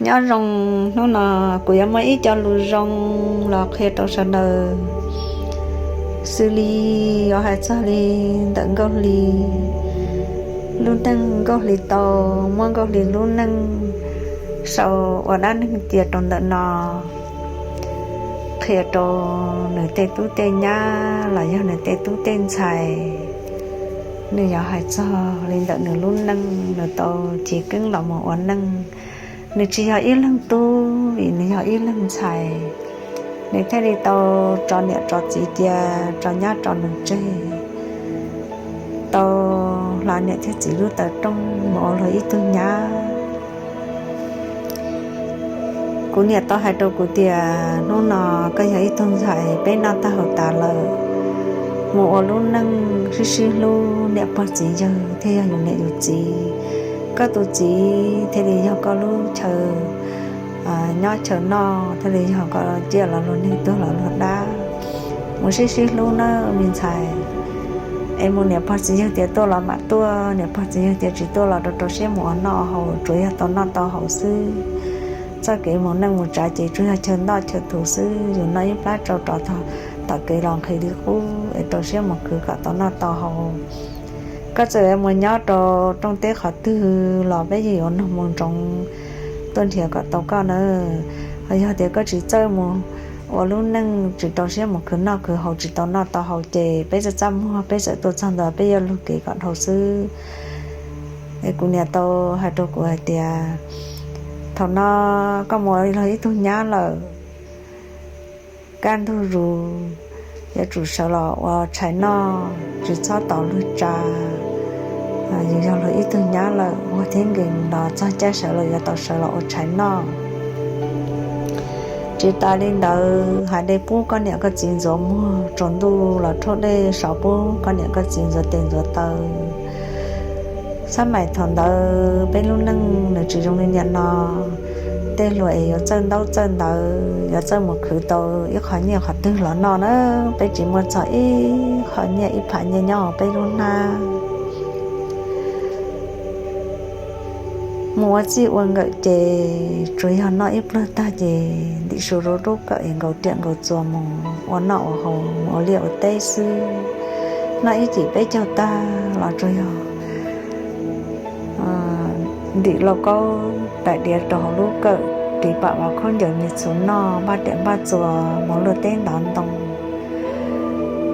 Nyob zoo, hnub no kuv yuav muaj ib co lus zoo los qhia rau sawv daws, xws li yuav hais txog li ntawm Nkauj Hli, lub neej Nkauj Hli tau muab Nkauj Hli lub neej sau ua dab neeg cia rau ntawm no, qhia rau nws tej tub tej nyab los yog nws tej tub tej ntxhais. Nws yuav hais txog li ntawm nws lub neej, nws tau chiv keeb los mus ua neej. Nws tsis yog ib leeg tub, vim nws yog ib leeg ntxhais, nws thiaj li tau tso niam tso txiv cia, tso nyab tso nus tseg, tau hla niam thiab txiv lub taw rooj mus ua luag ib tug nyab. Kuv niam tau hais rau kuv tias, hnub no koj yog ib tug ntxhais, peb noj tag haus tas lawm, mus ua lub neej sib sib hlub niam pog txiv yawg thiaj yog yus niam yus txiv. Koj tus txiv thiaj li yog koj lub chaw nyob chaw noj, thiaj li yog koj ciaj los luag neeg, tuag los luag dab. Mus sib sib hlub nawb me ntxhais, es mus niam pog txiv yawg tias tuaj los mam tuaj, niam pog txiv yawg tias tsis tuaj los rau rau siab mus ua noj haus, tsuas yog tau noj tau haus xwb. Txoj kev mus neej mus tsav ces tsuas yog chaw ntoj chaw thuv xwb, yus noj ib plab tsau rov tom kev los nqhis li qub es rau siab mus khwv kom tau noj tau haus. Koj txawm mus nyob rau rooj teb qhov twg los peb yeej yuav nug mus ntsoov tuaj nrhiav kom tau koj nawb. Ho yog tias koj tsis txawj mus ua lub neej, tsis rau siab mus khwv noj khwv haus, tsis tau noj tau haus ces peb txaj txaj muag, peb txawm tuaj txog ntawd peb yuav lug kev kom dhau xwb. Es kuv niam tau hais rau kuv hais tias, thaum no koj mus ua luag ib tug nyab lawm, kaj ntug zus yuav tsum sawv los ua tshais noj, tsis txhob tos luag tsa. Yus yog luag ib tug nyab lawm, muaj thiab nkees los txog caij sawv los yuav tau sawv los ua tshais noj. Tsis tas li ntawd, hais dej pub koj niam koj txiv ntxuav muag, tsaus ntuj los rhaub dej sov pub koj niam koj txiv ntxuav tes ntxuav taw. Xab maim thaum ntawd peb lub neej nws tsis zoo li niaj no. Tej hluas es yuav txawj ntaub txawj ntawv, yuav txawj mus khwv tau ib qho nyiaj qhov twg los noj na, peb tsis muaj txog ib qho nyiaj ib phav nyiaj nyob hauv peb lub hnab. Mus ua txij ua nkawm ces tsuas yog noj ib pluag tag ces ntim su rau rub kawm es nkaus riam nkaus txuas mus ua noj ua haus, mus ua liaj ua teb xwb. Noj ib cim peb caug tag los tsuas yog ntim lauj kaub tais diav rau hauv lub kawm, ris pam vov khaub ncaws me txhuv noj, npaj riam npaj txuas mus luaj teb ntov ntoo.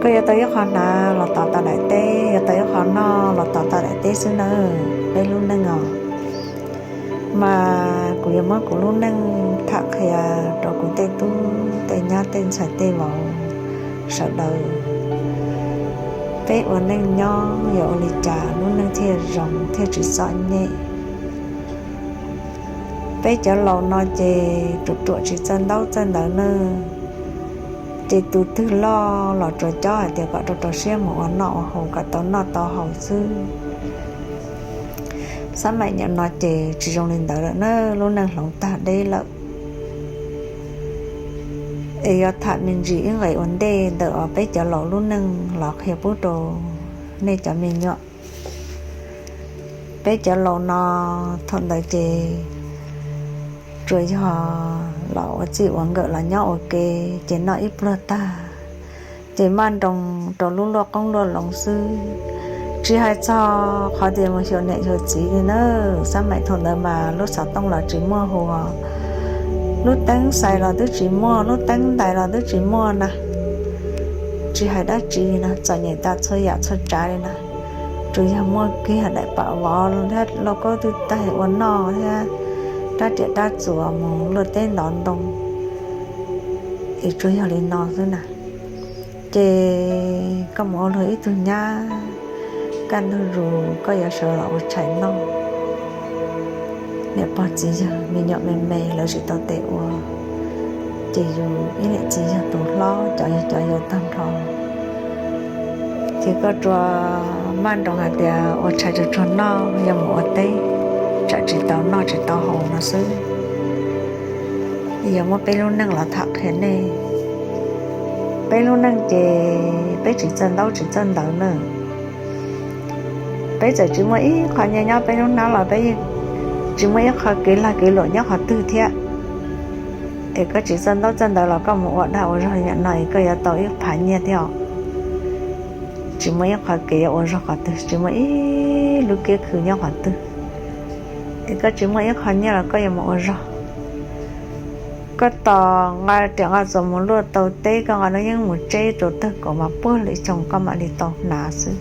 Koj yuav tau ib qho hnav los tos tau daim teb, yuav tau ib qho noj los tos tau daim teb xwb nawb peb lub neej os. Mas kuv yuav muab kuv lub neej tham qhia rau kuv tej tub tej nyab tej ntxhais tej vauv sawv daws. Peb ua neej nyob yuav ua li cas lub neej thiaj zoo thiaj tsis txom nyem? Peb cov laus no ces ruam ruam tsis txawj ntaub txawj ntawv na, ces tus twg loj los tsuas cob hais tias kom rau rau siab mus ua noj ua haus kom tau noj tau haus xwb. Xab maim nim no ces tsis zoo li ntawd lawm na, lub neej hloov tag deb lawm. Es yuav tham me ntsis ib nqes ua ntej ntawm os peb cov laus lub neej los qhia pub rau nej cov me nyuam. Peb cov laus no thaum ntawd ces tsuas yog los ua txij ua nkawm los nyob ua ke, ces noj ib pluag tag ces maj nroos rau lub luaj qoob luaj loo xwb. Tsis hais txog qhov tias mus xyuas niam xyuas txiv li na, xab maim thaum ntawd mas lub xov tooj los tsis muaj hu, lub teeb xais los twb tsis muaj, lub teeb ntais los twb tsis muaj na. Tsis hais dab tsi no, txom nyem tas txhua yam txhua tsav li na. Tsuas yog muaj kiag daim pam vov thiab lauj kaub twb taig ua noj thiab rab riam rab txuas mus luaj teb ntov ntoo, es tsuas yog li no xwb na. Ces koj mus ua luag ib tug nyab, kaj ntug zus koj yuav sawv los ua tshais noj. Niam pog txiv yawg me nyuam me me lawv tsis tau tes ua, ces yus ib niam txiv yawg tus hlob cov yog cov yau tag nrho. Ces koj tsuas maj nroos hais tias ua tshais tsuag tsuag noj, yog mus ua teb tsam tsis tau noj tsis tau haus no xwb. Yog muab peb lub neej los tham qhia nej, peb lub neej ces peb tsis txawj ntaub tsis txawj ntawv na. Peb txawm tsis muaj ib qho nyiaj nyob peb lub hnab los peb yeej tsis muaj ib qho kev lag kev luam nyob qhov twg thiab. Es koj tsis txawj ntaub txawj ntawv los koj mus ua dag ua zog li no es koj yuav tau ib phav nyiaj thiab os. Tsis muaj ib qho kev yuav ua zog qhov twg, tsis muaj ib lub kiab khw nyob qhov twg, es koj tsis muaj ib qho nyiaj los koj yuav mus ua zog. Koj tos nqa riam nqa txuas mus luaj tau teb, koj nqa noob yeeb mus tseb rau tawg kaum mas puag lwm xyoo koj mam li tau hnav xwb.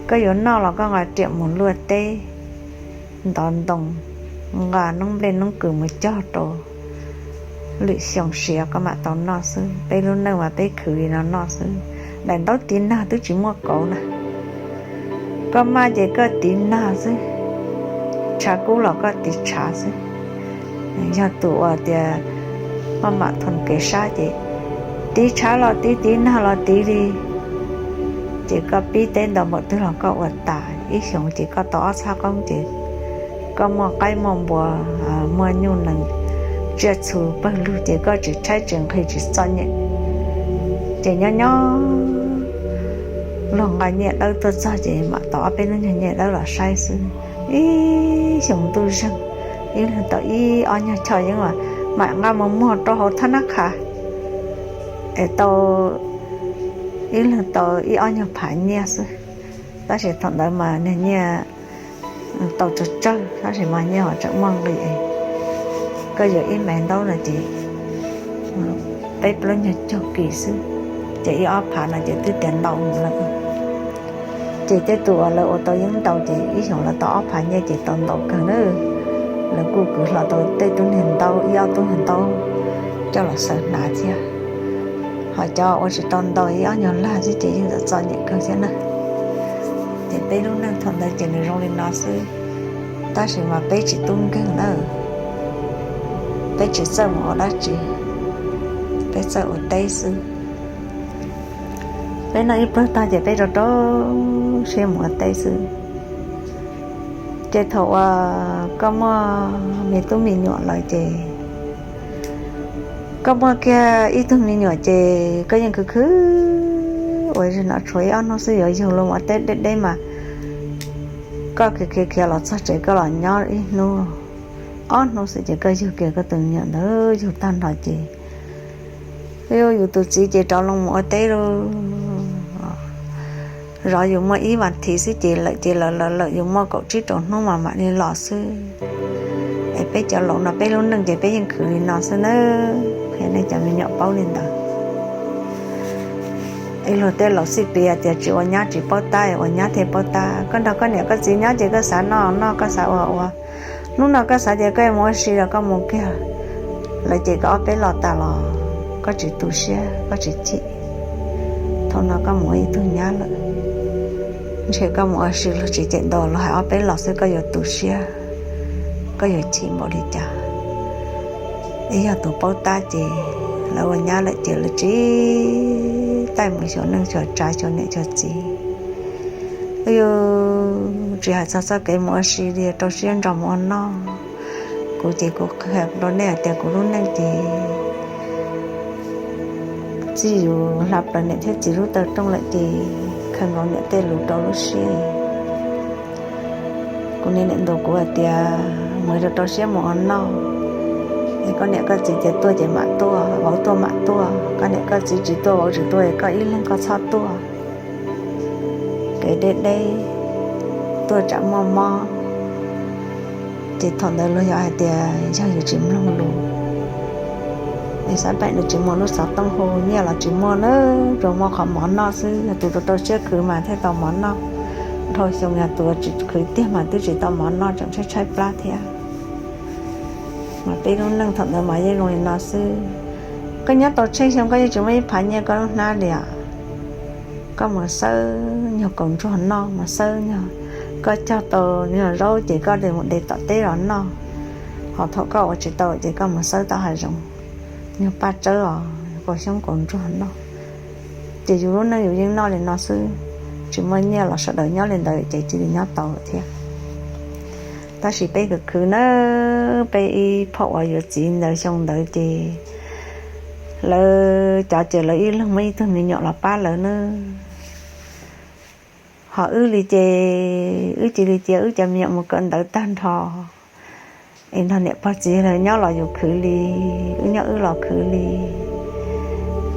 Koj yuav noj los koj nqa riam mus luaj teb, ntov ntoo, nqa noob nplej noob kws mus cog rau lwm xyoo siav koj mam tau noj xwb. Peb lub neej mas peb khwv li no noj xwb. Daim ntaub tiv nag twb tsis muaj kauv na, koj maj ces koj tiv nag xwb, tshav kub los koj tiv tshav xwb. Yog tus uas tias maj mam thoom kev sab ces tiv tshav los tiv, tiv nag los tiv li, ces koj pib teb ntau npaum twg los koj ua tas. Ib xyoos ces koj tau ob txhab qoob ces koj muaj qaib muaj npua, muaj nyuj nees tsiaj txhu pawg lug ces koj tsis tshaib tsis nqhis tsis txom nyem. Ces nyob nyob luag nqa nyiaj dawb tuaj txog ces mam tau ob peb lub nyuag nyiaj dawb los saib xwb. Ib xyoos ntuj zeeg, ib leeg tau ib ob nyuag choj yeeb mas mam nqa mus muag rau hauv thab nab qha es tau, ib leeg tau ib ob nyuag phav nyiaj xwb. Tab sis thaum ntawd mas niag nyiaj tau tsawg tsawg, tab sis mas nyiaj ho tseem muaj nqis. Koj yuav ib me ntaub no ces peb plaub nyuag caug kis xwb, ces ib ob phav no ces twb tiav ntau mus lawm. Ces tej tus uas lawv ua tau yeeb ntau ces ib xyoos lawv tau ob phav nyiaj ces tau ntau kawg na. Lawv kuj kwv hlo tau tej tub niag ntaub, ib ob tub niag ntaub coj los xaws hnav thiab. Ho cov ua tsis tau ntau, ib ob nyuag lag xwb ces yeej txom nyem kawg thiab na. Ces peb lub neej thaum ntawd ces nws zoo li no xwb, tab sis mas peb tsis tub nkeeg na, peb tsis txawj mus ua dab tsi, peb txawj ua teb xwb. Peb noj ib pluag tag ces peb rau rau siab mus ua teb xwb. Ces thaum uas koj muaj me tub me nyuam lawm ces koj muaj kiag ib tug me nyuam ces koj yeej khwv khwv ua zog no, tshuav ib ob hnub xwb yuav yug los ua teb deb deb mas koj khiav khiav khiav los txog tsev koj los nyob ib hnub ob hnub xwb ces koj yug kiag koj tus me nyuam ntawd yug tag nrho ces yus tus txiv ces rov loo mus ua teb lauj. Zov yus muaj ib vas thiv xwb ces lawm ces lawm, lawm lawm yus muaj kaum tsib rau hnub mas mam li los xwb. Es peb cov laus no peb lub neej ces peb yeej khwv li no xwb nawb, qhia nej cov me nyuam paub li ntawd. Ib luag tej laus xij piv tias tsis ua nyab tsis paub tab, ua nyab thiaj paub tab. Koj nrog koj niam koj txiv nyob ces koj xav noj noj, koj xav ua ua. Hnub no koj xav tias koj yuav mus ua si los koj mus kiag, lawv ces koj ob peb los tas los koj tsis tu siab koj tsis chim. Thaum no koj mus ua ib tug nyab lawm, ntshe koj mus ua si luag tsis cem ntau, luag hais ob peb los xwb koj yuav tu siab, koj yuav chim npaum li cas. Ib yog tus paub tab ces lawv ua nyab lawm ces lawv tsis taij mus xyuas neej xyuas tsav xyuas niam xyuas txiv. Yus tsis hais txog txoj kev mus ua si li, rau siab ntso mus ua noj. Kuv ces kuv qhia rau nej hais tias kuv lub neej ces txij yus hla plaws niam thiab txiv lub taw rooj lawm ces khaws nkaus niam tej lus rau lub siab. Kuv niam niam ntuas kuv hais tias mus rau rau siab mus ua noj, es koj niam koj txiv tias tuaj ces mam tuaj, vauv tuaj mam tuaj, koj niam koj txiv tsis tuaj vauv tsis tuaj es koj ib leeg koj txhob tuaj. Kev deb deb, tuaj tsam muaj mob. Ces thaum ntawd luag yog hais tias yog yus tsis mloog lus, es xav pem nws tsis muaj lub xov tooj hu, nyiaj los tsis muaj na, tsuas muaj qhov mov noj xwb. Yog tus rau rau siab khwv mas thiaj tau mov noj. Dhau xyoo yog tus tsis khwv tiag mas twb tsis tau mov noj, tseem tshaib tshaib plab thiab. Mas peb lub neej thaum ntawd mas yeej zoo li no xwb. Koj nyob tau tsheej xyoo koj yeej tsis muaj ib phav nyiaj koj lub hnab li. Koj mus xawb nyuag kaus ntsuag noj, mus xawb nyuag, koj cog tau nyuag zaub ces koj li mus de tom teb los noj. Ho thaum koj ua tsis tau ces koj mus xawb tau hav zoov nyuag paj tsawb os, kaus xyoob kaus ntsuag noj. Ces yus lub neej yus yeej noj li no xwb, tsis muaj nyiaj los sawv daws nyob li ntawd ces cia li nyob tau lawm thiab. Tab sis peb khwv khwv nawb, peb ib phom uas yuav txiv ntawd xyoo ntawd ces lawv cov ces lawv ib leeg muaj ib tug me nyuam los pab lawv nawb. Ho wb li ces wb cia li cia wb cov me nyuam mus kawm ntawv tag nrho. Es nrog niam pog txiv los nyob los yus khwv li, wb nyob wb los khwv li.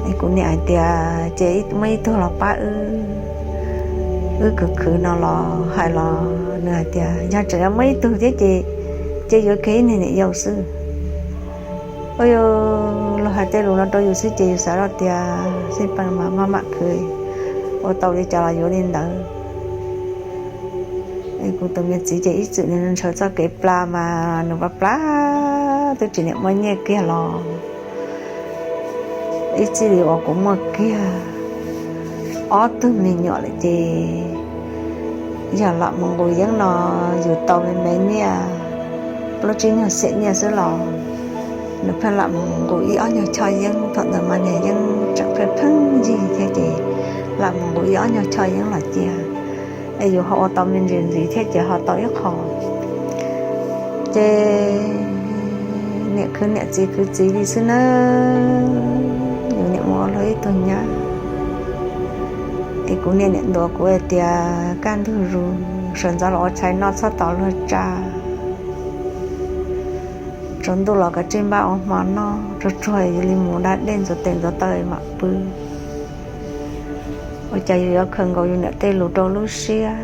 Es kuv niam hais tias ces muaj ib tug los pab wb, wb khwv khwv no los hais los nws hais tias yog tseem yuav muaj ib tug thiab ces, ces yuav kiag ib niag niam yau xwb. Ua yus, luag hais tej lus no rau yus xwb ces yus xav zoj tias xij peem mas maj mam khwv, ua tau li cas los yuav li ntawd. Es kuv tus me txiv ces ib txwm nws ntshaw txoj kev pla mas nws pla pla twb tsis niam muaj nyiaj kiag los ib txij li uas kuv muaj kiag ob tug me nyuam lawm ces yog lam mus nqus yeeb no yus tau me me nyiaj, plaub tsib nyuag xiam nyiaj xwb los nws pheej lam mus nqus ib ob nyuag choj yeeb. Thaum ntawd mas niag yeeb tseem pheej pheej yig thiab ces lam mus nqus ib ob nyuag choj yeeb los cia, es yus ho ua tau me ntsis ntxiv thiab ces ho tau ib qho. Ces niam khwv niam txiv khwv txiv li xwb nawb, yus niam mus ua luag ib tug nyab. Es kuv niam niam ntuas kuv hais tias kaj ntug zus sawv ntxov los ua tshais noj txhob tos luag tsa, tsaus ntuj los kav tsij npaj ua hmo noj, tsuag tsuag yus li mus da dej ntxuav tes ntxuav taw mam pw. Ua cas yus yuav khaws nkaus yus niam tej lus rau lub siab.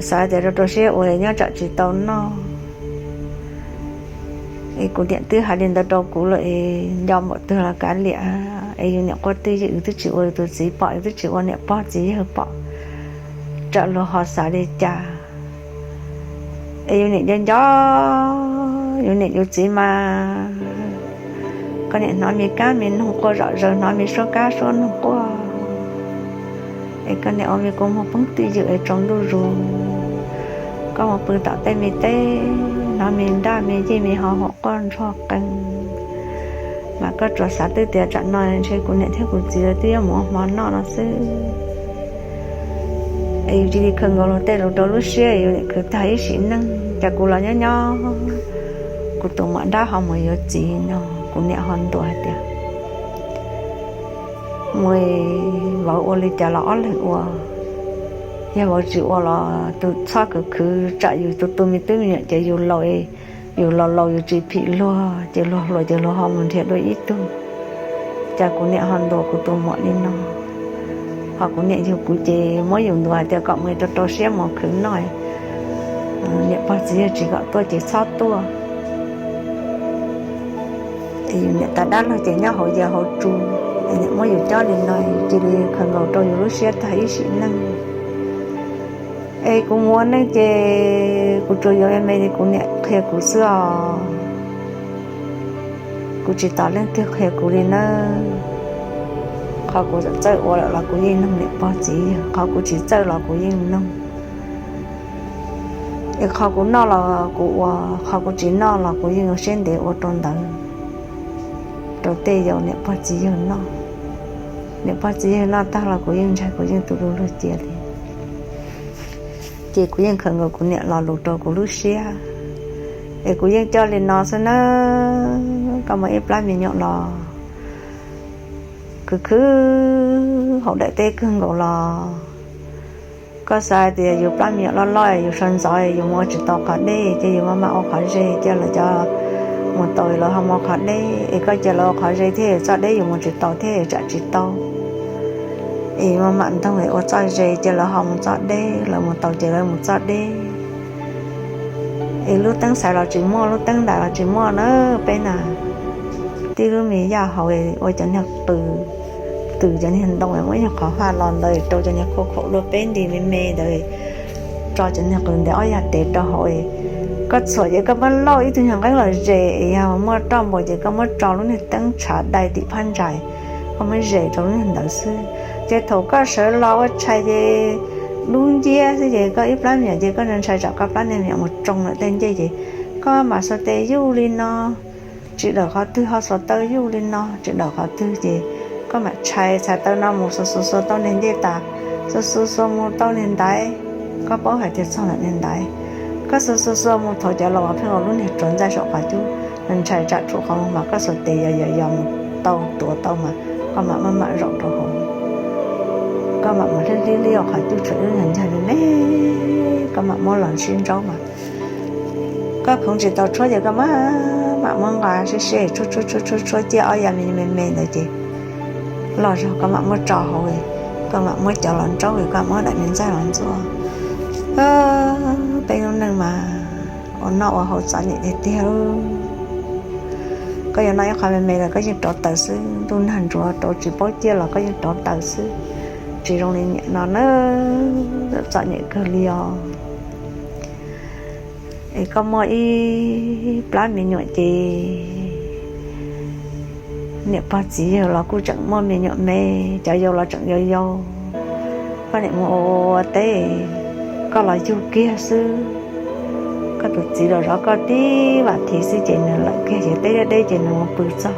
Xav tias rau rau siab ua nyob tsam tsis tau noj. Es kuv niam twb hais li ntawd rau kuv lawm es nco npaum twg los kav liam, es yus niam quaj twj ywm, yus twb tsis ua yus tus txiv pom, yus twb tsis ua niam pog txiv yawg pom, tsam luag ho xav li cas. Es yus niam nco nco, yus niam yus txiv mas koj niam hnov me kab me noog quaj zom zaws, hnov me suab kab suab noog quaj, es koj niam ua me kua muag poob twj ywm es tsaus ntuj zus, koj mus pw tom tej me teb, hnov me nraj me yij me ho hom quaj ntsuag qees, mas koj tsuas xav twb tias tsam no ntshe kuv niam thiab kuv txiv lawv twb yuav mus ua hmo noj no xwb. Es yus cia li khaws nkaus luag tej lus rau lub siab, yus niam khwv tag ib sim neej, cas kuv los nyob nyob kuv tus muam nrab ho mus yuav txiv no, kuv niam ho ntuas hais tias mus, vauv ua li cas los ob leeg ua, yog vauv tsis ua los tus txhob khwv khwv tsam yus tus tu me tub me nyuam ces yus laus, yus laus laus yus tsis phim luag ces luag hluas ces luag ho mus nrhiav dua ib tug. Cas kuv niam ho ntuas kuv tus muam li no, ho kuv niam yug kuv ces muab yus ntuas hais tias kom mus rau rau siab mus khwv noj, niam pog txiv yawg tsis kom tuaj ces txhob tuaj. Niam tas dab laug ces nyob hauv yias hauv tsu, es niam muab yus cob li no, cia li khaws nkaus rau yus lub siab tag ib sim neej. Es kuv mus ua neej ces kuv tsuas yuav me me li kuv niam qhia kuv xwb os. Kuv tsis tos leej twg qhia kuv li nawb. Qhov kuv txawj ua lawm los kuv yeej noog niam pog txiv yawg, qhov kuv tsis txawj los kuv yeej noog. Es qhov kuv noj los kuv ua, qhov kuv tsis noj los kuv yeej ua siab ntev ua rau ntawd, rau tej yau niam pog txiv yawg noj. Niam pog txiv yawg noj tag los kuv yeej ntshai, kuv yeej tu du lug cia li. Ces kuv yeej khaws nkaus kuv niam lo lus rau kuv lub siab, es kuv yeej coj li no xwb nawb. Koj muaj ib plab me nyuam los khwv khwv hauv daim teb kawg nkaus los, koj xav hais tias yus plab me nyuam loj loj yus sawv ntxov yus mus ua tsis tau qhov deb, ces yus maj mam ua qhov ze, cia lawv cov mus tau lawv ho mus ua qhov deb, es koj cia lawv ua qhov ze thiab yus txoj deb yus mus tsis tau thiab tsam tsis tau. Es maj mam ntoog ua txoj ze, cia lawv ho mus txoj deb, lawv mus tau ces lawv mus txoj deb. Es lub teeb xaiv los tsis muaj, lub teeb ntais los tsis muaj na peb na. Tib lub me yaj hauv ua cov niag qws, twm cov niag ntoo, muab nyuag qhov faj los ntawd rau cov niag khua khaum luaj peb nti me me ntawd, tso cov niag qws ntev ob yag tev rau hauv. Koj txhuam ces koj muab lauj ib tug nyuag nqeeb los zes, yog muaj roj npua ces koj muab tso lub niag teeb tshav dai tim phab ntsa, koj muab zes rau lub niag ntawd xwb. Ces thaum koj sawv los ua tshais ces dub nciab xwb ces koj ib plab me nyuam ces koj ntshai tsam koj plab niag me nyuam mus tsoo lawm tej ncej ces koj mam xuas tes yuj li no, tsis dawm qhov twg ho xuas taw yuj li no, tsis dawm qhov twg ces koj mam tshais txhais taw no mus xuas xuas xuas tau niag ncej tas, xuas xuas xuas mus tau niag ntaiv, koj paub hais tias txog ntawm niag ntaiv, koj xuas xuas xuas mus thaum cov laus pheej ua lub niag tsuas ntxaij saum qhov cub, ntshai tsam tshuav qhov muag mas koj xuas tes yos yos yos mus tau tuav tau mas koj mam maj mam zaum rau hauv, koj mam mus hlib hlib hlib ua qhov cub tshuav ib lub niag ncag me me, koj mam muab los sib ntsaub mas Koj khoov tsis tau tshuab ces koj mam mam muab nqa siab siab tshuab tshuab tshuab tshuab ciaj ob yam me me ntawd ces loj zog koj mam muab tso hauv, koj mam muab cov los nraub, koj mam muab daim me ntxaij los ntxuav. Peb lub neej mas ua noj ua haus txom nyem tiag tiag. Koj yuav noj ib qho me me los koj yeej rauv taws xwb, ntuj nag nruav rauv tsis paub ciaj los koj yeej rauv taws xwb. Tsis zoo li niam no na, txom nyem kawg li os. Es koj muaj ib plab me nyuam ces niam pog txiv yawg los kuj tseem muaj me nyuam me, cov yau los tseem yau yau. Koj niam mus ua teb, koj los yug kiag xwb. Koj tus txiv los zov koj tib vam thiv xwb ces nws lawm kiag, ces teb deb deb ces nws mus pw txog,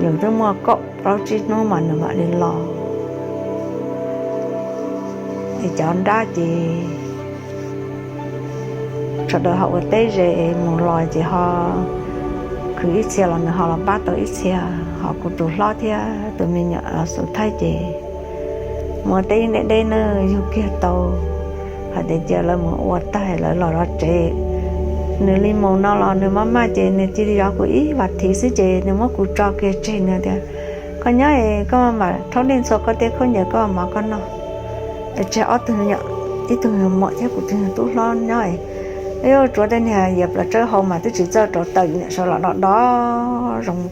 yus twb muaj kaum plaub tsib hnub mas nws mam li los. Es cov nrab ces sawv daws ho ua teb ze mus los ces ho khwv ib txhia los nws ho los pab tau ib txhia. Ho kuv tus hlob thiab tus me nyuam los xus thaij ces mus ua teb deb deb na, yug kiag tau. Hais tias cia lawv mus ua tag lawv los zov tsev. Nws li mus no los nws maj maj ces nws cia li zov kuv ib vas thiv xwb ces nws muab kuv tso kiag tseg, nws tias, koj nyob es koj mam rhaub dej ntxhua koj tej khaub ncaws koj mov koj noj. Tseg ob tug me nyuam, ib tug muam thiab kuv tus tub hlob nyob es, yuav tsuav tej niag yias plaws tsawb hau mas twb tsis txawj rauv taws, yus niam sawv los do do zoo,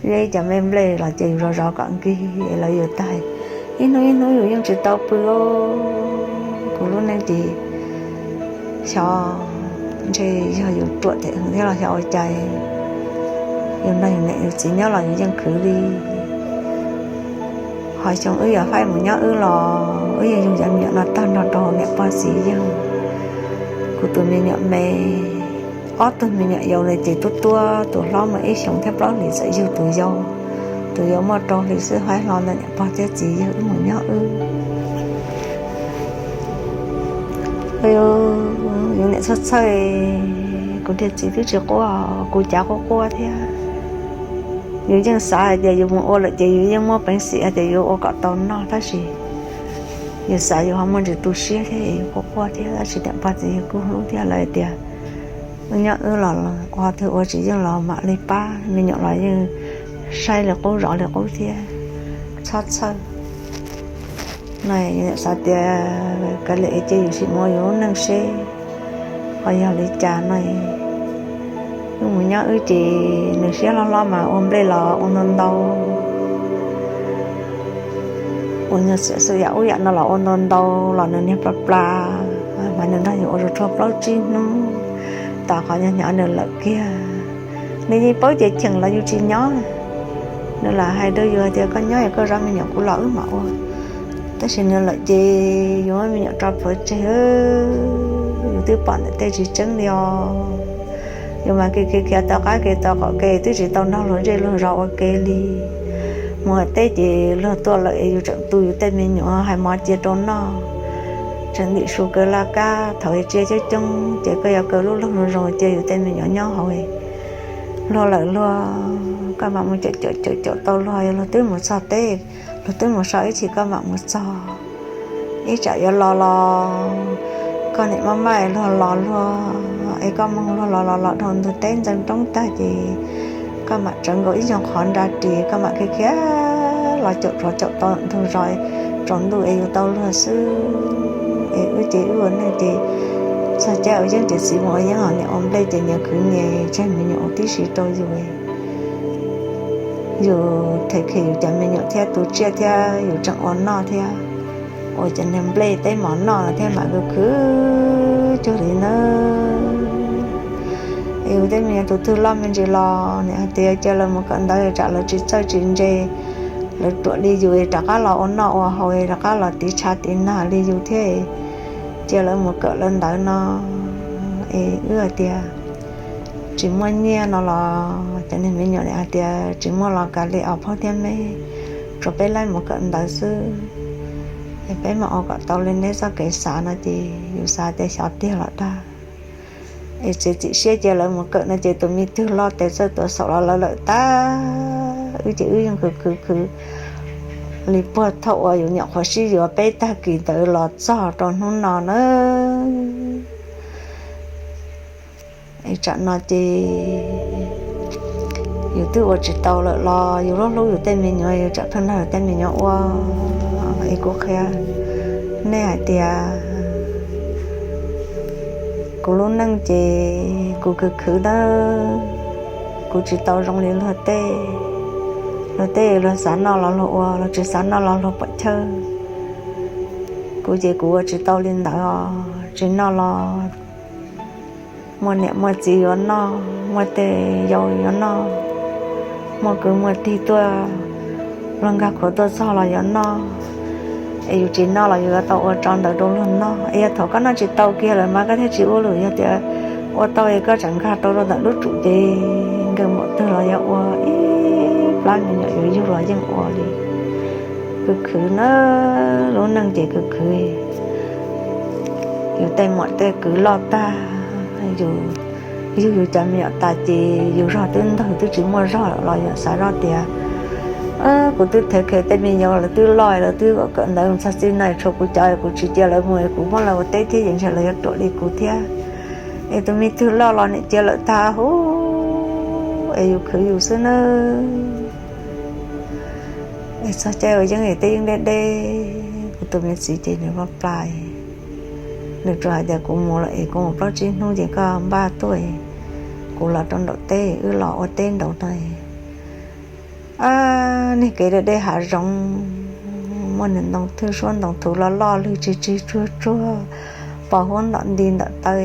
yog ib cov me nplej los ces yus zov zov kom nkig lawv yus tag. Ib hnub ib hnub yus yeej tsis tau pw. Kuv lub neej ces xyov ntshe yog yus ruam them thiab los xyov ua cas, yus nrog yus niam yus txiv nyob los yus yeej khwv li. Ho xyoo wb yuav faib mus nyob wb los wb yeej yug cov me nyuam no tag nrho rau niam pog txiv yawg. Kuv tus me nyuam me, ob tug me nyuam yau na ces tuab tuab, tus hlob muaj ib xyoos thiab plaub hlis txawm yug tus yau. Tus yau muaj rau hli xwb, faib hlo ntawm niam pog thiab txiv yawg wb mus nyob wb. Yus niam txhawj txhawj, kuv niag txiv twb tsis quaj, kuv cav quaj quaj thiab. Yus yeej xav hais tias yus mus ua lawm ces yus yeej muaj peev xwm hais tias yuav ua kom tau noj tab sis yus xav yus ho muaj ntsis tu siab thiab yus quaj quaj thiab, tab sis niam pog txiv yawg kuj hlub thiab, lawv tias wb nyob wb los qhov twg ua tsis yeej los mam li pab, me nyuam los yeej saib li qub zov li qub thiab, txhob txhawj. No yus niam xav tias kav liam cia yus sim mus ua yus lub neej seb ho yog li cas no. Wb mus nyob wb ces nws siab hlob hlob mas ua nplej los ua ntau ntau, ua nyuag xiam xwm yam ub yam no los ua ntau ntau los nws niag plas plas, mas nws nrog yus ua rau tshuav plaub tsib hnub, tas qhov nyob nyob nws lawm kiag. Nws yeej paub ces cheem los yus tsis nyob. Nws lam hais rau yus hais tias koj nyob es koj zov me nyuam, kuv los wb mam ua. Tab sis nws lawm ces yus muab me nyuam tso plhuav tseg, yus twb pom ntawm tej tsis tseeb li os. Yus mas kev khiav khiav tau qab kev tau qaum kev twb tsis tau nrog luag zej luag zos ua ke li. Mus teb ces luag tuaj lawm es yus tseem tu yus tej me nyuam hais mov cia rau noj, tseem ntim su kaw laj kab, thaum tsiaj coob coob ces koj yuav kaw lub loog zoo zoo cia yus tej me nyuam nyob hauv. Luag lawm luag, koj mam mus caum caum caum caum tau luag, luag twb mus txog teb, luag twb mus so ib chim koj mam mus txog. Ib tsam yuav los los koj niam maj maj es luag los luag es koj moog luag los los los dhau ntug teb ntxeev roob tag ces koj mam tsawv nkaus ib nyuag qhov nra ris, koj mam khiav khiav los caum tsov caum tau ntug zos, tsaus ntuj es yus tau luag xwb. Es wb ces wb ua neej ces txog caij ua yeeb ces txiv mus ua yeeb, ho niam ua nplej ces niam khwv nyias tseg me nyuam ua tib si rau yus. Yus them khe yus cov me nyuam thiab tu tsiaj thiab yus tseem ua noj thiab, ua cov niag nplej teb mov noj thiab mam khwv khwv cuag li nawb. Es yus tej me nyuam tus twg loj me ntsis los niam hais tias cia lawv mus kawm ntawv tsam lawv tsis txawj tsis ntse, lawv ruam li yus rov qab los ua noj ua haus rov qab los tiv tshav tiv nag li yus thiab. Cia lawv mus kawm lawv ntawv no. Es wb hais tias tsis muaj nyiaj no los cov niag me nyuam niam hais tias tsis muaj los kav liam os phauj thiab me, tsuas peb laib mus kawm ntawv xwb, es peb mam ua kom tau li neb txoj kev xav no ces yus xav tias xyov tiag los dag. Es txiav txim siab cia lawv mus kawm no ces tus me tub hlob tes txawj tuav xaum los lawv lawm tag. Wb ces wb yeej khwv khwv khwv li puag thaum uas yus nyuam qhuav sib yuav peb tag kis ntawd los txog rau hnub no na. Es tsam no ces yus twb ua tsis tau lawm los yus hlub hlub yus tej me nyuam, yus tsam pheej nrog yus tej me nyuam ua. Es kuv qhia nej hais tias kuv lub neej ces kuv khwv khwv ntawd, kuv tsis tau zoo li luag tej. Luag tej luag xav noj los luag ua, luag tsis xav noj los luag pom chawj. Kuv ces kuv ua tsis tau li ntawd os. Tsis noj los muaj niam muaj txiv yuav noj, muaj tej yau yuav noj, muaj kwv muaj tij tuaj, luag nkag khuav tuaj txog los yuav noj. Es yus tsis noj los yus yuav tau ua tso ntawd rau luag noj. Es yog thaum koj noj tsis tau kiag lawm mas koj thiaj tsis ua lawm. Yog tias ua tau es koj tseem nkag rau rau ntawm lub tsum ces nkawd muam twg los yuav ua ib plab me nyuam yuav yug los yeej ua li. Khwv khwv na, lub neej ces khwv khwv. Yus tej muam tej kwv loj tag, yus yug yus cov me nyuam tas ces yus zog twb ntawg twb tsis muaj zog lawm los yus xav zoj tias kuv twb thev khe tej me nyuam lawv twb loj lawv twb kawm ntawv txog txij no tshuav kuv cov, kuv tsis cia lawv mus kuv muab lawv ua teb thiab ces ntshe lawv yuav ruam li kuv thiab. Es tus me twg loj los niam cia lawm tag huv, es yus khwv yus xwb nawb. Es txog caij ua yeeb es teb yeej deb deb, kuv tus me txiv ces nws pab plas, nws tsuas hais tias kuv mus lawm es kuv mus plaub tsib hnub ces koj npaj tuaj, kuv los rau nraum teb, wb los ua teb nraum no. Niag kev deb deb hav zoov, muaj ntoo thwj suab ntoo thuv loj loj lwg tsig tsig tsuag tsuag, pos huab ntom nti ntawm taw.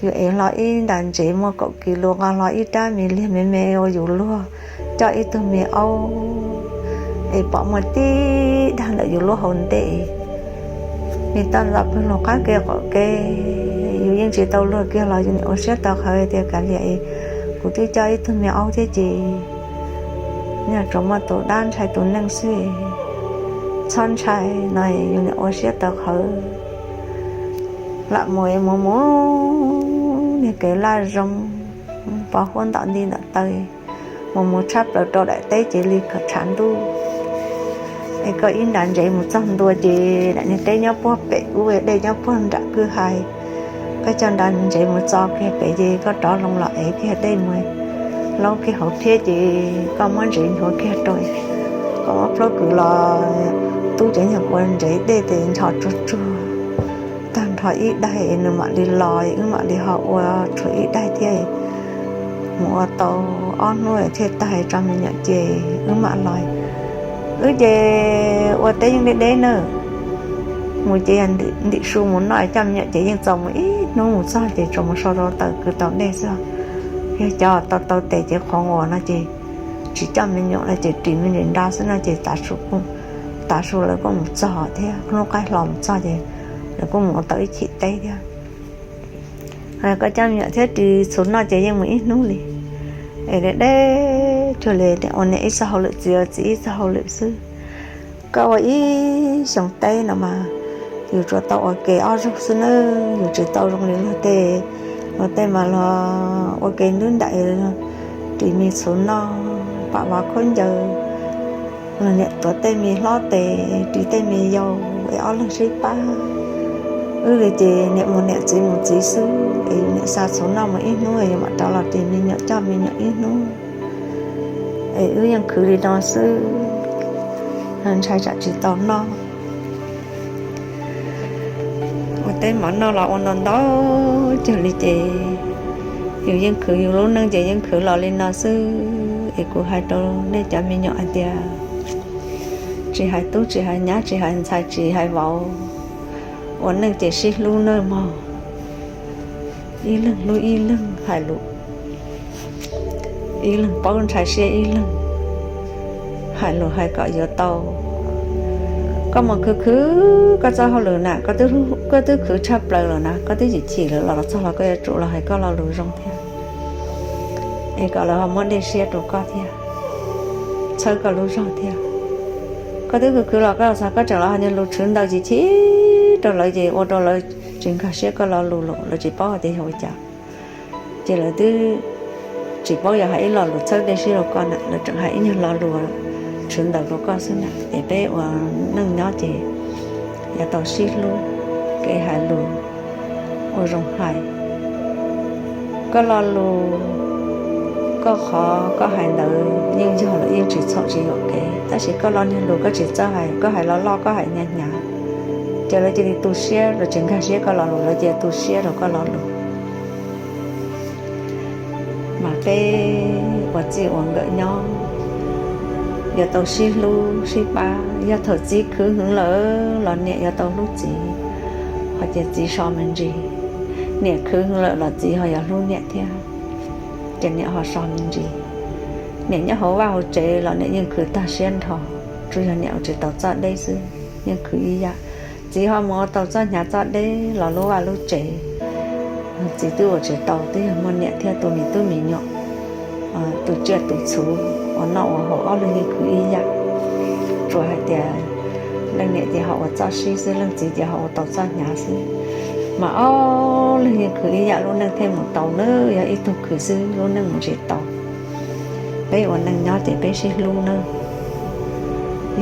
Yus ev hlo ib nra ntsev muaj kaum kis lus, nqa hlo ib rab me liag me me ua yus luag, coj ib tug me aub, es pom muaj tib dag ntawm yus lub hauv ntej. Me toj ntxas pw hlo qab kev qaum kev, yus yeej tsis tau luag kiag los yus niam ua siab tau qhawv tias kav liam es kuv twb coj ib tug me aub thiab ces nyaj tsuas muaj tus dab ntshai tus neej xwb, txhob ntshai no. Yus niam ua siab tau qhawv, lam mus mus mus, niag kev laj zoo, pos huab ntom nti ntawm taw, mus mus tshab plaws rau daim teb ces li kom tshav ntuj. Es koj ib nra ntsev mus txog ntua ces daim niag teb nyob puag pem ub, dej nyob puag nram kwj ha. Koj coj nra ntsev mus txo kiag pem ces koj rov loo los ev kiag dej mus laub kiag hauv phiab ces koj muab ntsev nchuav kiag rau, koj muab plaub kws los tub cov nyuag kua ntsev dej tes ncho tsuag tsuag tag nrho ib daig, nws mam li los, wb mam li ho ua tshuav ib daig thiab. Mus ua tau ob hnub thiaj tag, tso me nyuam ces wb mam los. Wb ces ua teb yeej deb deb na, mus ces yog ntim su mus noj, coj me nyuam ces yeej txaus mus ib hnub, mus txog ces tsuas mus sau rau taws kwv tau dej xwb. Yog cov tau tau tes ces qhov uas no ces tsis coj me nyuam no ces ris me nyuam nra xwb no ces tav su lawv kuj mus txog thiab, hnub qaij hlo mus txog ces lawv kuj mus ua tau ib chim teb thiab. Koj coj me nyuam thiab ris txhuv noj ces yeej mus ib hnub li. Es deb deb cuag li ua niam ib txoj hauj lwm, txiv ua txiv ib txoj hauj lwm xwb. Koj ua ib xyoo teb no mas yus tsuas tau ua ke ob zaug xwb nawb, yus tsis tau zoo li luag tej. Luag tej mas luag ua ke nruab nraim, ris me txhuv noj, pam vas khaub ncaws, luag niam tuav tej me hlob tes, ris tej me yau, es ob leeg sib pab. Wb li ces niam mus niam, txiv mus txiv xwb, es yus niam xa txhuv noj mus ib hnub, yus mam rov los ris me nyuam, coj me nyuam ib hnub. Es wb yeej khwv li no xwb, ntshai tsam tsis tau noj. Ua teb mov noj los ua ntau ntau cuag li ces yus yeej khwv, yus lub neej ces yeej khwv los li no xwb. Es kuv hais rau nej cov me nyuam hais tias tsis hais tub tsis hais nyab tsis hais ntxhais tsis hais vauv, ua neej ces sib hlub nawb mog. Ib leeg hlub ib leeg, hais lus ib leeg paub ntshai siab ib leeg, hais lus hais kom yuav tau. Koj mus khwv khwv koj txoj hauj lwm na, koj twb khwv tshaj plaws lawm na, koj twb chim chim lawm los txog los koj yuav tsum los hais koj lo lus zoo thiab, es kom lawv ho muab dej siab rau koj thiab, txhawb koj lub zog thiab. Koj twb khwv khwv los koj los txog koj tseem los hais lus tshwv ntaws chim chim rau lawv ces ua rau lawv tsis nkag siab koj lo lus lawm, lawv tsis paub hais tias yog ua cas. Ces lawv twb tsis paub yog hais ib lo lus txhawb dej siab rau koj na, lawv tseem hais ib nyuag lo lus tshwv ntaws rau koj xwb na. Es peb ua neej nyob ces yuav tau sib hlub, kev hais lus ua zoo hais. Koj lo lus, koj qhov koj hais ntawd yeej yog lawm, yeej tsis txhaum tsis yuam kev, tab sis koj lo niag lus koj tsis txawj hais, koj hais loj loj koj hais hnyav hnyav, ces lawv cia li tu siab rau, tsis nkag siab koj lo lus, lawv cia li tu siab rau koj lo lus. Mas peb ua txij ua nkawm nyob yuav tau sib hlub sib pab. Yog thaum txiv khwv hwv lawm los niam yuav tau hlub txiv, ho cia txiv so me ntsis. Niam khwv hwv lawm los txiv ho yuav hlub niam thiab, ces niam ho so me ntsis. Niam nyob hauv vaj hauv tsev los niam yeej khwv tag siab nrho, tsuas yog niam ua tsis tau txoj deb xwb, yeej khwv ib yam. Txiv ho mus ua tau txoj hnyav txoj deb los lub vaj lub tsev, txiv twb ua tsis tau, twb yog muaj niam thiab tus me tub me nyuam, tus tsiaj tus txhu, ua noj ua haus ob leeg yeej khwv ib yam. Tsuas hais tias leej niam ces ho ua txoj sib xwb, leej txiv ces ho ua tau txoj hnyav xwb. Mas ob leeg yeej khwv ib yam lub neej thiaj mus tau nawb, yog ib tug khwv xwb lub neej mus tsis tau. Peb ua neej nyob ces peb sib hlub nawb.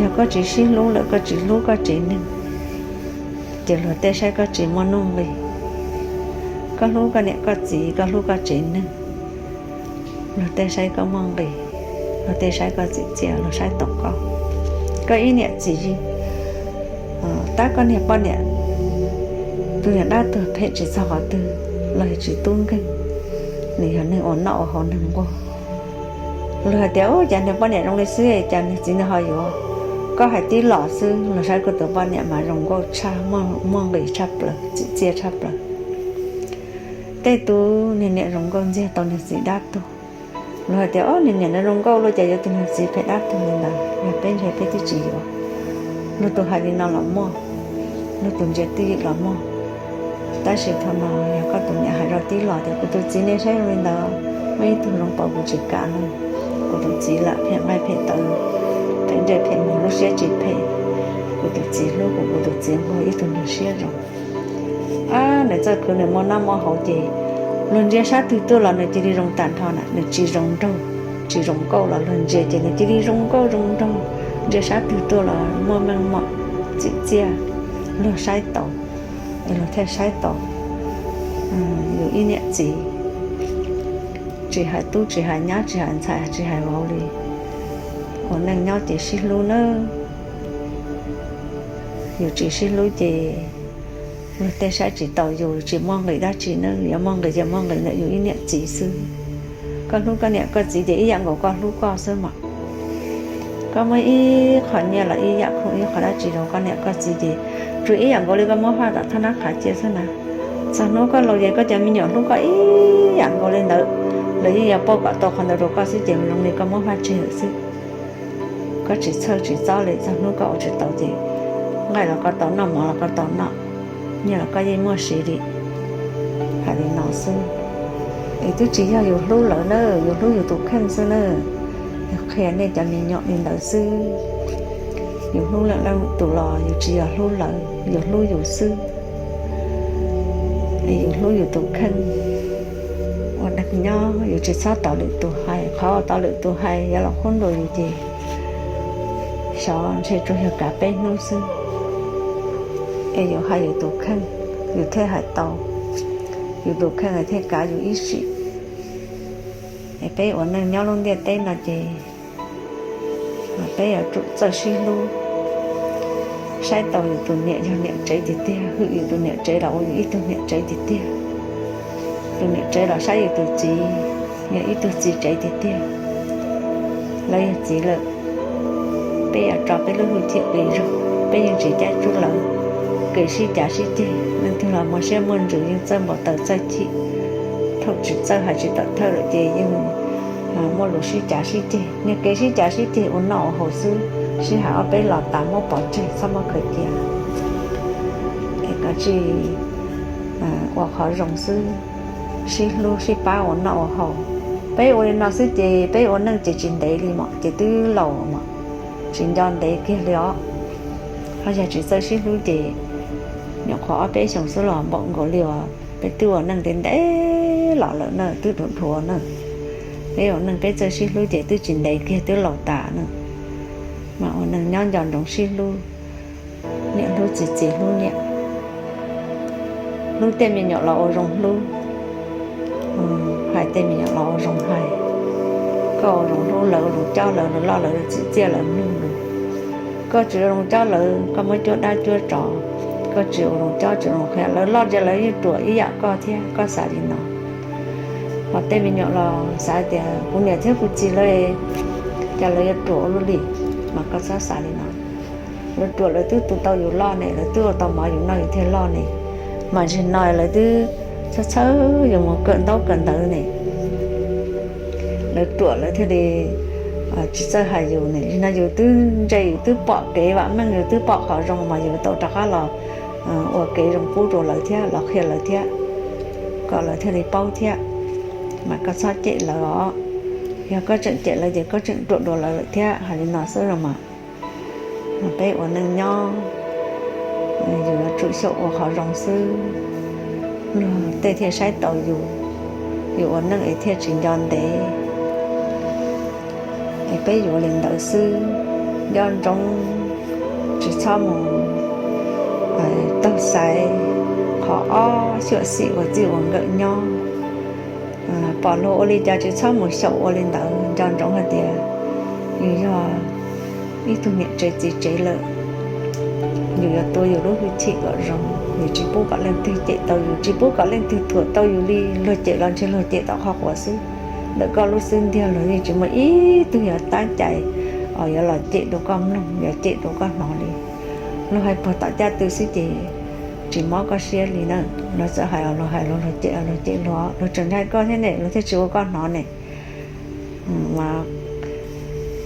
Yog koj tsis sib hlub lawm, koj tsis hlub koj tsev neeg, ces luag tej saib koj tsis muaj nuj nqis. Koj hlub koj niam koj txiv, koj hlub koj tsev neeg, luag tej saib koj muaj nqis, luag tej saib koj txim txiaj, luag saib tau koj. Koj ib niam txiv, tab koj niag poj niam, tus niag dab tuag phem tsis txog qhov twg los yog tsis tub nkeeg, nws yog neeg ua noj ua haus neeg nquag. Luag hais tias, ub, cas niag poj niam zoo li xwb, cas niag txiv nws ho yuav. Koj hais tib los xwb luag saib koj tus poj niam mas zoo nkauj tshaj, muaj nqis tshaj plaws, txim txiaj tshaj plaws. Tej tub niag niam zoo nkauj ntxiag tau niag txiv dab tuag, luag hais tias, ob, niag niam no zoo nkauj luaj, cas yuav tus niag txiv phem dab tuag li ntawd. Yog peb ntshai peb twb tsis yuav. Luag tus hais li no los muaj, luag tus ntsia twj ywm los muaj. Tab sis thaum no yog koj tus niam hais rau tib los tias, kuv tus txiv nej saib zoo li ntawd, muaj ib tug zoo paum kuv tsis kam no, kuv tus txiv lam phem nqaij phem tawv, phem ntsej phem muag, lub siab tsis phem, kuv tus txiv hlub kuv, kuv tus txiv nquag ib tug niag siab zoo. Ab, nws txawj khwv, nws muaj noj muaj haus ces luag ntsia sab twg tuaj los nws cia li zoo tag nrho na, nws tsis zoo nraug, tsis zoo nkauj los luag ntsia ces nws cia li zoo nkauj zoo nraug, ntsia sab twg tuaj los muaj meej mom, txim txiaj, luag saib tau, es luag thiaj saib tau. Yus ib niam txiv tsis hais tub tsis hais nyab tsis hais ntxhais tsis hais vauv li, ua neej nyob ces sib hlub nawb. Yus tsis sib hlub ces luag tej saib tsis tau yus, tsis muaj nqis dab tsi nawb, yuav muaj nqis ces muaj nqis ntawm yus ib niam txiv xwb. Koj hlub koj niam koj txiv ces ib yam nkaus koj hlub koj xwb mas. Koj muaj ib qho nyiaj los ib yam khoom ib qho dab tsi rau koj niam koj txiv ces tsuas ib yam nkaus li koj muab faj tom thaj nab qhav cia xwb na. Txog hnub koj laus ces koj cov me nyuam hlub koj ib yam nkaus li ntawd, lawv yeej yuav pauj kom tau qhov ntawd rau koj xwb ces zoo li koj muab faj tseg lawm xwb. Koj tsis txhawj tsis txob li, txog hnub koj ua tsis tau ces nqaij los koj tau noj, mov los koj tau noj, nyiaj los koj yeej muaj siv li. Hais li no xwb, es twb tsis yog yus hlub lawv na, yus hlub yus tus kheej xwb na. Yus qhia nej cov me nyuam li ntawd xwb. Yus hlub lwm leej tus los yus tsis yog hlub lawv, yus hlub yus xwb. Yus hlub yus tus kheej. Ua neeg nyob yus tsis txhob tau lwm tus hais, qhov uas tau lwm tus hais yuav los qhuab ntuas yus ces xyov ntshe tsuas yog kav peb hnub xwb. Es yus hais yus tus kheej, yus thiaj hais tau, yus tus kheej thiaj kav yus ib sim. Es peb ua neej nyob lub ntiaj teb no ces peb yuav tsum txawj sib hlub, saib tau yus tus niam yog niam tsev tiag tiag, hwm yus tus niam tsev los ua yus ib tug niam tsev tiag tiag. Tus niam tsev los saib yus tus txiv yog ib tug txiv tsev tiag tiag. Lawv yog txiv lawm, peb yuav tso peb lub hwj chim qis zog, peb yeej tsis caij tsuj lawv. Kev sib cav sib ceg, leej twg los muaj siab muaj ntsws yeej txawj npau taws txawj chim. Thaum tsis txawj hais tsis tawm thawj lawm ces yeej muaj lus sib cav sib ceg. Niag kev sib cav sib ceg ua noj ua haus xwb, sib hais ob peb los tas muab pov tseg txhob muab khaws cia. Es koj tsis ua qhov zoo xwb, sib hlub sib pab ua noj ua haus. Peb ua li no xwb ces peb ua neej ces tsis ntev li mas ces twb laus mas, tsis nco ntev kiag li os. Ho yog tsis txawj sib hlub ces nyuam qhuav ob peb xyoos xwb los npaum nkaus li uas peb twb ua neej ntev ntev los lawm na, twb dhuav dhuav na. Peb ua neej peb txawj sib hlub ces twb tsis ntev kiag twb laus tas na. Mas ua neej nyob nco ntsoov sib hlub, niam hlub txiv, txiv hlub niam, hlub tej me nyuam los ua zoo hlub. Tej me nyuam los ua zoo hais, koj ua zoo hlub lawv, ua zoo cob lawv, lawv loj lawv txim txiaj lawv mloog lus. Koj tsis ua zoo cob lawv, koj muab cuab dab cuab tsov, koj tsis ua zoo cob tsis ua zoo qhia, lawv loj ces lawv yeej ruam ib yam koj thiab, koj xav li no. Ho tej me nyuam los xav tias kuv niam thiab kuv txiv lawv, cas lawv yuav ruam ua luaj li, mas koj txhob xav li no. Lawv ruam lawv twb tu tau yus loj ne, lawv twb ua tau mov yus noj yus thiaj loj ne, mas zaum no lawv twb txhawj txhawj yus mus kawm ntaub kawm ntawv ne. Lawv ruam lawv thiaj li tsis txawj hais yus ne, zaum no yus twb ntse yus twb pom kev vam meej yus twb pom qhov zoo mas yus tau rov qab los ua kev zoo pub rau lawv thiab los qhia lawv thiab, kom lawv thiaj li paub thiab. Mas koj txhob cem lawv os, yog koj tseem cem lawv ces koj tseem ruam dua lawv lawm thiab, hais li no xwb los mas. Peb ua neej nyob, yus yuav tsum xyaum ua qhov zoo xwb, luag tej thiaj saib taus yus, yus ua neej es thiaj tsis nco ntev. Es peb yuav li ntawd xwb, nco ntsoov tsis txhob mus taug xaiv qhov ob xyuam xim ua txij ua nkawm nyob. Pom luag ua li cas tsis txhob mus xyaum ua li ntawd, nco ntsoov hais tias yus yog ib tug niam tsev txiv tsev lawm, yus yuav tua yus lub hwj chim kom zoo, yus tsis pub kom leej twg cem tau yus, tsis pub kom leej twg thuam tau yus li. Luag cem los ntshe luag cem tom qhov quav xwb, ntawm koj lub xub ntiag luag yeej tsis muaj ib tug yuav tab cai os yuav los cem rau koj mloog, yuav cem rau koj hnov li. Luag hais puag tom caj tw xwb ces tsis mob koj siab li na. Luag txawm hais os luag hais luag, luag cem os luag cem luag, luag tseem ntshai koj thiab ne, luag thiaj tsis ua koj hnov ne. Mas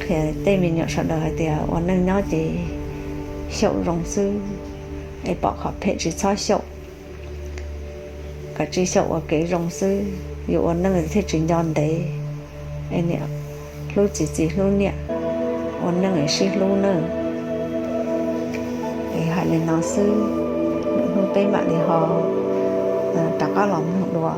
qhia tej me nyuam sawv daws hais tias ua neej nyob ces xyaum zoo xwb, es pom qhov phem tsis txhob xyaum, kav tsij xyaum ua kev zoo xwb, yus ua neej thiaj tsis nco ntev. Es niam hlub txiv, txiv hlub niam, ua neej es sib hlub nawb. Es hais li no xwb, lwm hnub peb mam li ho rov qab los mloog dua.